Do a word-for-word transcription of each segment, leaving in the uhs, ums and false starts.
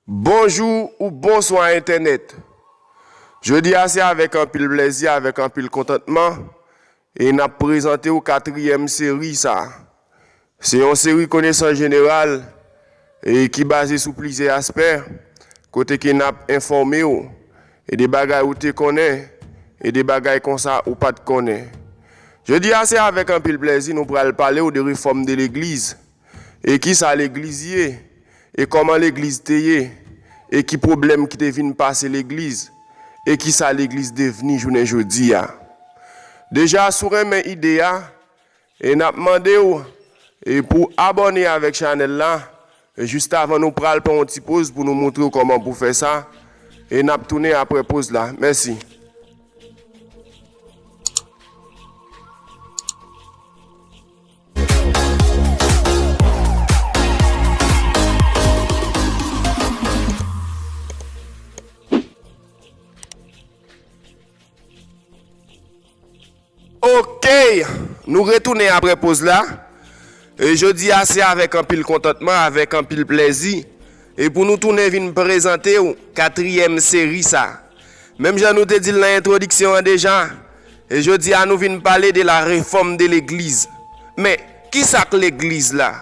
Bonjou ou bonswa entènèt. Jodi a se avèk anpil plèzi, avèk anpil kontantman, e n ap prezante w katriyèm seri sa. Se yon seri konesans jeneral e ki baze sou plizyè aspè, kote ke n ap enfòme w e de bagay ou te konnen e de bagay konsa ou pa t konnen. Jodi a se avèk anpil plèzi nou pral pale w de refòm de legliz. E kisa legliz ye? E kòman legliz te ye? E ki pwoblèm ki te vin pase legliz? E kisa legliz devni jounen jodi a? Deja, si w renmen ide a, e n ap mande w e pou w abòne avèk chanèl la, e jis avan nou pral pran yon ti poz pou nou montre w kòman pou fè sa, e n ap tounen apre poz la. Mèsi. Ok, nou retounen apre poz la. E jodi a se avèk anpil kontantman, avèk anpil plèzi, e pou nou tounen vin prezante w katriyèm seri sa. Menm jan nou te di l nan entwodiksyon an deja, e jodi a nou vin pale de la réforme de l'église. Men, kisa k legliz la?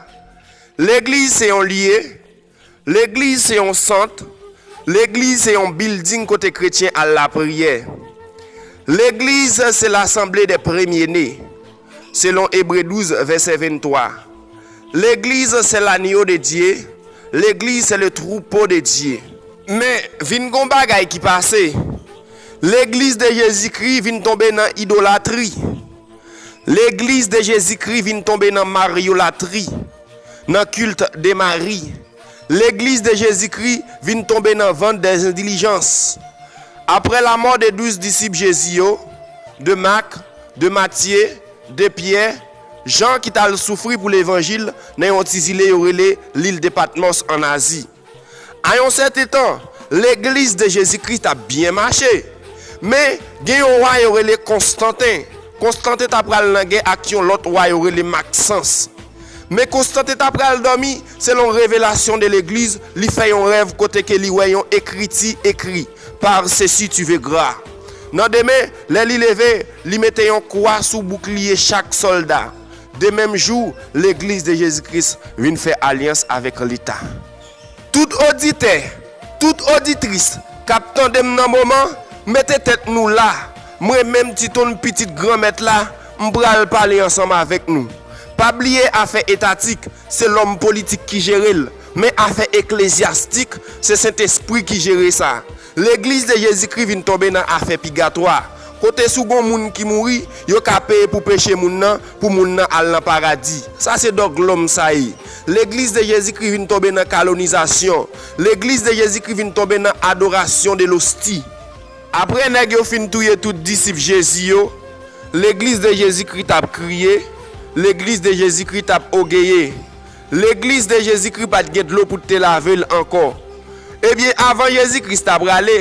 Legliz se yon lye, legliz se yon sant, legliz se yon bilding kote kretyen al lapriyè. Legliz se l'assemblée des premiers-nés, selon Ebre douz, vèsè venntwa. Legliz se l'agneau de Dieu, legliz se le troupeau de Dieu. Men, vin gon bagay ki pase. Legliz de Jezikri vin tonbe nan idolatri. Legliz de Jezikri vin tonbe nan maryolatri, nan culte de Marie. Legliz de Jezikri vin tonbe nan vente des indulgences. Après la mort de douz disip Jezi yo, de Mak, de Matye, de Pyè, Jan ki t al soufri pou levanjil nan yon ti zile yo rele Lil de Patmos ann Azi. A yon sèten tan, legliz de Jezikri t ap byen mache. Men, gen yon wa yo rele Konstanten. Konstanten ta pral nan gè ak yon lòt wa yo rele Maksans. Men Konstanten ta pral dòmi, selon revelasyon de legliz, li fè yon rèv kote ke li wè yon ekriti ekri, Par ceci tu vainqueras. Nan demen, lè li leve, li mete yon kwa sou boukliye chak sòlda. De menm jou, legliz de Jezikri vin fè alyans avèk Leta. Tout oditè, tout oditris k ap tande m nan moman, mete tèt nou la. Mwen menm Titoun pitit Granmèt la, m pral pale ansanm avèk nou. Pa bliye afè etatik, se lòm politik ki jere l, men afè eklezyastik, se Sentespri ki jere sa. Legliz de Jezikri vin tonbe nan afè pigatwa, kote si w gon moun ki mouri, yo ka peye pou peche moun nan, pou moun nan al nan paradi. Sa se dòg lòm sa ye. Legliz de Jezikri vin tonbe nan kalonizasyon. Legliz de Jezikri vin tonbe nan adorasyon de losti. Apre nèg yo fin touye tout disip Jezi yo, legliz de Jezikri t ap kriye, legliz de Jezikri t ap ogeye. Legliz de Jezikri pa t gen dlo pou te lave l ankò. Ebyen, avan Jezikri ta prale,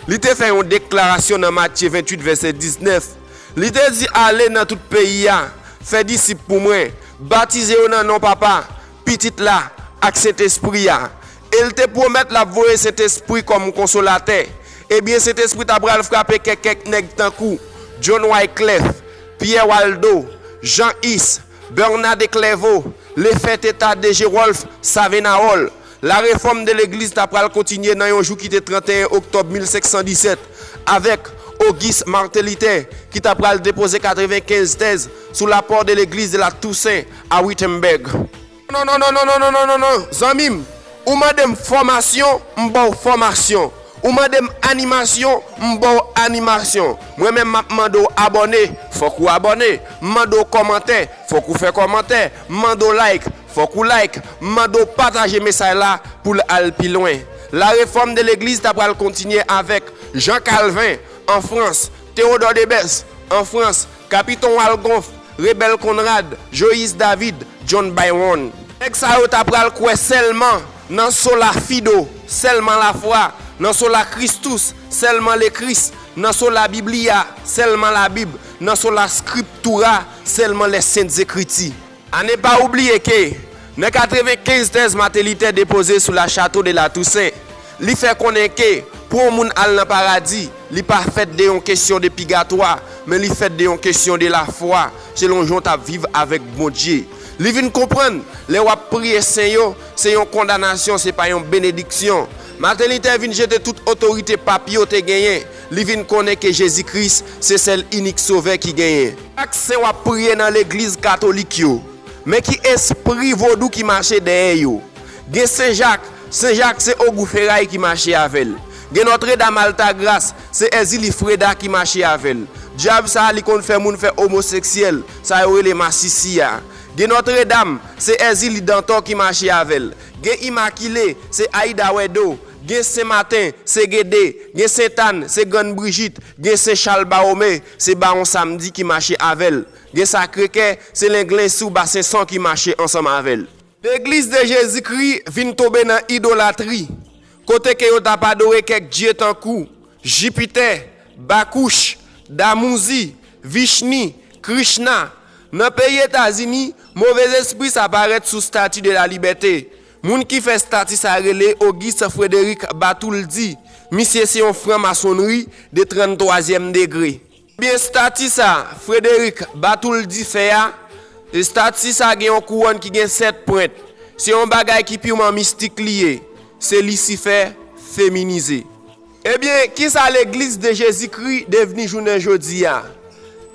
li te fè yon deklarasyon nan Matye venntuit, vèsè diznèf. Li te di, "Ale nan tout peyi a, fè disip pou mwen, batize yo nan non Papa, Pitit la, ak Sentespri a." E l te pwomèt l ap voye Sentespri kòm konsolatè. Ebyen, Sentespri ta pral frape kèk, kèk nèg tankou John Wycliffe, Pierre Waldo, Jean Huss, Bernard de Clairvaux, Lefèt Eta de Gerolf, Savenawòl. La réforme de legliz ta pral kontinye nan yon jou ki te trannteyen oktòb mil senk san disèt, avèk Auguste Martin Luther, ki ta pral depoze katrevenkenz tèz sou l'apport de l'église de la Toussaint à Wittenberg. Non, non, non, non, non, non, non, non, non, zanmi m, ou mande m fòmasyon, m ba w fòmasyon. Ou mande m animasyon, m ba w animasyon. Mwen menm m ap mande w abòne, fòk ou abòne. M mande w kòmantè, fòk ou fè kòmantè. M mande w like, fòk ou like. M mande w pataje mesaj la pou l al pi lwen. La réforme de legliz ta pral kontinye avèk Jean Calvin an Frans, Théodore de Bèze an Frans, Capiton Walgonf, Rebelle Conrad, Joïs David, John Byron. Nèg sa yo ta pral kwè sèlman nan sola fido, sèlman lafwa, nan sola Christus, sèlman le Christ, nan sola Biblia, sèlman la Bible, nan sola Scriptura, sèlman les Saintes Écritures. A ne pa oubliye ke nan katrevenkenz tèz Martin Luther depoze sou la Château de la Toussaint, Li fè konnen ke pou yon moun al nan paradi, li pa fèt de yon kesyon de pigatwa, men li fèt de yon kesyon de lafwa, selon jan w t ap viv avèk Bondye. Li vin konprann, lè w ap priye sen yo, se yon kondanasyon, se pa yon benediksyon. Maten Luther vin jete tout otorite pap yo te genyen. Li vin konnen ke Jezi Kris se sèl inik Sovè ki genyen. Chak sen w ap priye nan legliz katolik yo, men ki espri vodou ki mache dèyè yo. Gen Sen Jak, Sen Jak se ogou feray ki mache avè l. Gen Nòtredam Altagras, se Èzili Freda ki mache avè l. Dyab sa a, li konn fè moun fè omoseksyèl, sa yo rele masisi a. Gen Nòtredam, se Èzili Dantò ki mache avè l. Gen Imakile, se Ayida Wèdo. Gen Sen Maten, se Gede. Gen Sentàn, se Grann Brijit. Gen Sen Chal Bawome, se Bawon Samdi ki mache avè l. Gen Sakrekè, se Lenglen sou Basen San ki mache ansanm avè l. Legliz de Jezikri vin tonbe nan idolatri, kote ke yo t ap adore kèk dye tankou Jipitè, Bakouch, Damouzi, Vichni, Krichna. Nan peyi Etazini, movez espri sa parèt sou Statue de la Liberté. Moun ki fè stati sa rele Auguste Frédéric Batouldi. Misye se yon franmasonri de tranntwazyèm degre. Ebyen, stati sa Frédéric Batouldi fè a, stati sa gen yon kouwòn ki gen sèt pwent. Se yon bagay ki piman mistik li ye. Se Lisifè feminize. Ebyen, kisa Legliz de Jezikri devni jounen jodi a?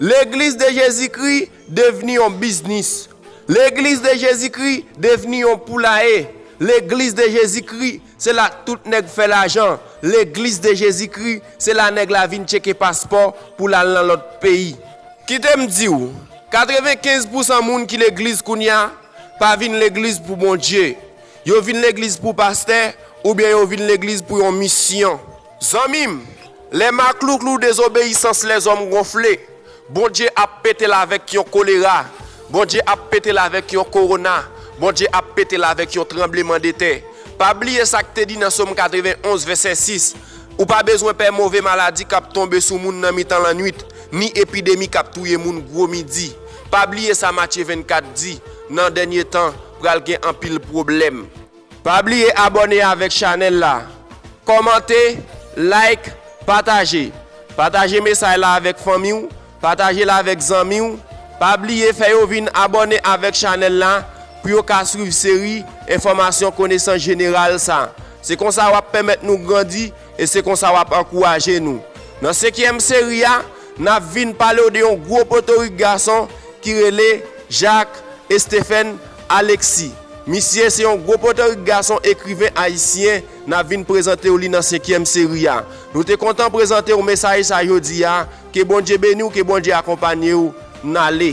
Legliz de Jezikri devni yon biznis. Legliz de Jezikri devni yon poulaye. Legliz de Jezikri, se la tout nèg fè lajan. Legliz de Jezikri, se la nèg la vin tcheke paspò pou l al nan lòt peyi. Kite m di w, katrevenkenz pousan moun ki legliz kounye a pa vin legliz pou Bondye. Yo vin legliz pou pastè oubyen yo vin legliz pou yon misyon. Zanmi m, lè maklouklou dezobeyisans lèzòm gonfle, Bondye ap pete l avèk yon kolera. Bondye ap pete l avèk yon kowona. Bondye ap pete l avèk yon tranblemanntè. Pa bliye sa k te di nan Sòm katrevenonz, vèsè sis. Ou pa bezwen pè move maladi k ap tonbe sou moun nan mitan lannwit, ni epidemi k ap touye moun gwo midi. Pa bliye sa Matye vennkat di, nan dènye tan, pral gen anpil pwoblèm. Pa bliye abòne avèk chanèl la. Kòmante, like, pataje. Pataje mesaj la avèk fanmi w, pataje l avèk zanmi w. Pa bliye fè yo vin abòne avèk chanèl la pou yo ka swiv seri enfòmasyon konesans jeneral sa. Se konsa w ap pèmèt nou grandi e se konsa w ap ankouraje nou. Nan senkyèm seri a, n ap vin pale w de yon gwo potorik gason ki rele Jacques Stephen Alexis. Misye se yon gwo potorik gason ekriven ayisyen n ap vin prezante w li nan senkyèm seri a. Nou te kontan prezante w mesaj sa jodi a. Ke Bondye beni w, ke Bondye akonpanye w. N ale.